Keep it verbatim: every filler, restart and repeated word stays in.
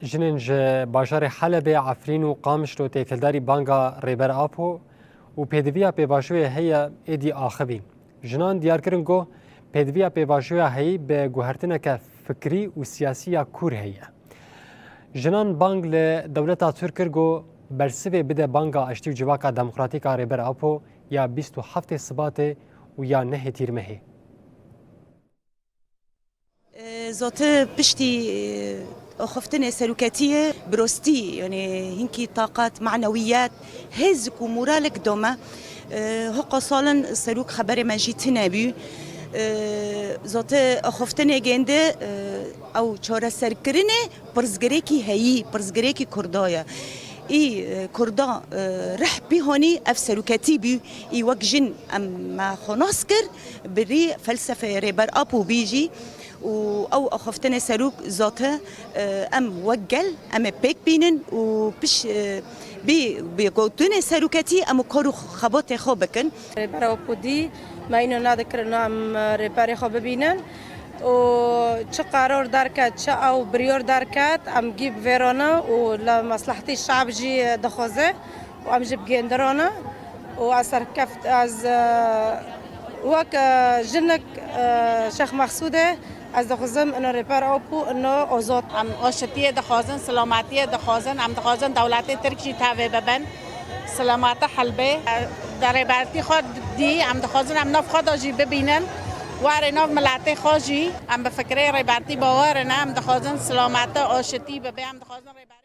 Jinên ji bajarê Helebê, Efrîn û Qamişlo têkildarî banga Rêber Apo û pêdiviya pêvajoyê heye êdî axivîn. Jinan diyar kirin ku pêdiviya pêvajoya heyî bi guhertineke fikrî û siyasî ya kûr heye. Jinan bang li dewleta Tirk kir ku bersivê bide banga aştî û civaka demokratîk a Rêber Apo ya bîst û heftê Sibatê û ya nehê Tîrmehê. Zate piştî axiftinê seroketiyê bi rostî, yanî hinkî taqat, manewiyet, hêzik û moralek da me. Hoqa salin serok xeberê me jî tune bû. Zate axiftinê gêndi ew çareserkirinê pirsgirêkî heyî, pirsgirêkî Kurda ye. Î Kurda rih pîhanî ev seroketî bû. Î wek jin em me xwe nas kir. Bi rî felsefeyê Rêber Apo bî jî û ew axaftinê serok zate em wek gel em ê pêk bînin û piş bî bî gotinê seroketî em û kar û xebatê xwe bikin. Rêber Apo dî me îno nedikirin em rêberê xwe bibînin û çi qeror derket, çi ew biryar derket em gî bi vê re ne û li meslehetî şe'b jî dixwaze. Û em jî bi gêndir re ne û ez serkeft ez wek jinik Şêx Mexsûdê ez dixwazim ino Rêber Apo ino Ozod. Em aşitiyê dixwazin, silametiyê dixwazin, em dixwazin dewletê Tirk jî tevê bibin. Silamete Helbê. De rêbertî xwe dî, em dixwazin em nav xwe de jî bibînin. Warê nav miletê xwe jî em bi fikrê rêbertî bawer in, em dixwazin silamete, aşitî bibe, em dixwazin rêber